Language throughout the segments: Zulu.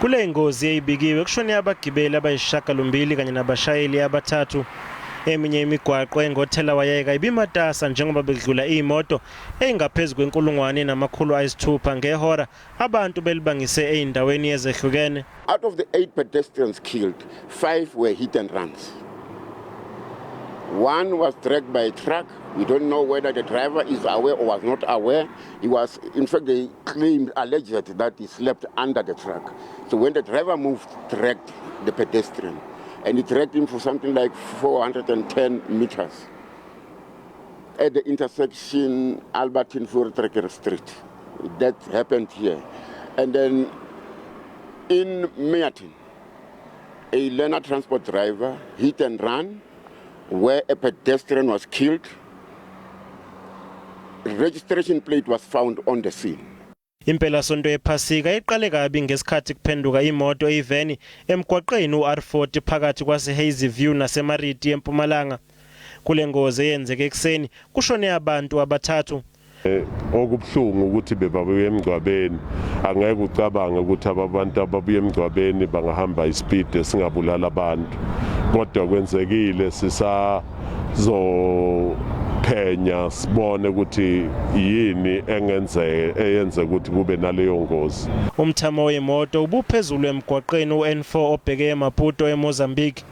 Kule ngozi eyibikiwe kushone abagibeli abayisishiyagalombili kanye nabashayeli abathathu. Eminye imigwaqo engothelawayeka ibimatasa njengoba bekudlula iy'moto ey'ngaphezu kwenkulungwane namakhulu ayisithupha ngehora, abantu belibangise ey'ndaweni ezehlukene. Out of the eight pedestrians killed, five were hit and runs. One was dragged by a truck. We don't know whether the driver is aware or was not aware. He was, in fact, they claimed, alleged that he slept under the truck. So when the driver moved, dragged the pedestrian. And he dragged him for something like 410 meters at the intersection Alberton Voortrekker Street. That happened here. And then in Meyerton, a learner transport driver hit and run where a pedestrian was killed. Registration plate was found on the scene. Impelasonto yePhasika iqale kabi ngesikhathi kuphenduka imoto eyiveni emgwaqeni uR40 phakathi kwase-Hazyview naseMariti eMpumalanga. Kule ngozi eyenzeke ekuseni kushone abantu abathathu. Okubuhlungu ukuthi bebabuye emngcwabeni. Angeke ucabange ukuthi ababantu ababuye emngcwabeni bangahamba ispeed esingabulala abantu, kodwa kwenzekile. Sisazophenya sibone ukuthi yini engenzeka eyenze ukuthi kube naleyo ngozi. Umthamo wemoto ubuphezulu emgwaqeni uN4 obheke eMaputo eMozambique.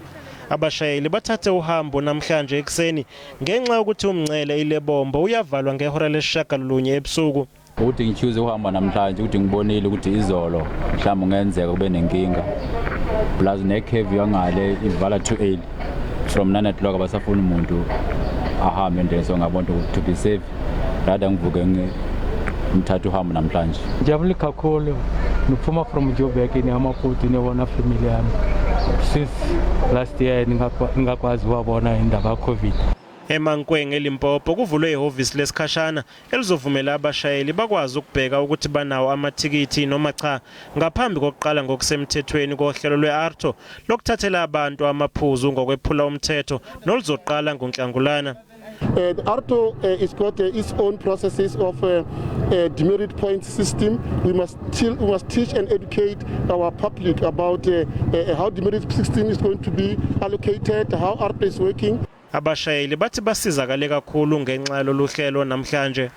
Abashayeli bathathe uhambo namhlanje ekuseni ngenxa yokuthi umngcele iLebombo uyavalwa ngehora lesishiyagalolunye ebusuku. Ukuthi ngichoose ukuhamba namhlanje ukuthi ngibonile ukuthi izolo mhlawumbe kungenzeka kube nenkinga, plus ne-curfew yangale ivala too early from 9 o'clock, abasafuni umuntu ahambe endleleni, so ngabona ukuthi to be safe rather ngivuke ngithathe uhambo namhlanje. Ngijabule kakhulu, ngiphuma from Joburg neMaputo niyobona family yami. Since last year ngingakwazi ukuwabona indaba ka-COVID. EMankweng eLimpopo kuvulwe ihhovisi lesikhashana elizovumela abashayeli bakwazi ukubheka ukuthi banawo amathikithi noma cha ngaphambi kokuqala ngokusemthethweni kohlelo lwe-AARTO lokuthathela abantu amaphuzu ngokwephula umthetho noluzoqala ngoNhlangulana. The AARTO is got its own processes of demerit point system. We must teach and educate our public about how demerit system is going to be allocated, how AARTO is working. Abashayeli bathi basizakale kakhulu ngenxa yalolu hlelo namhlanje.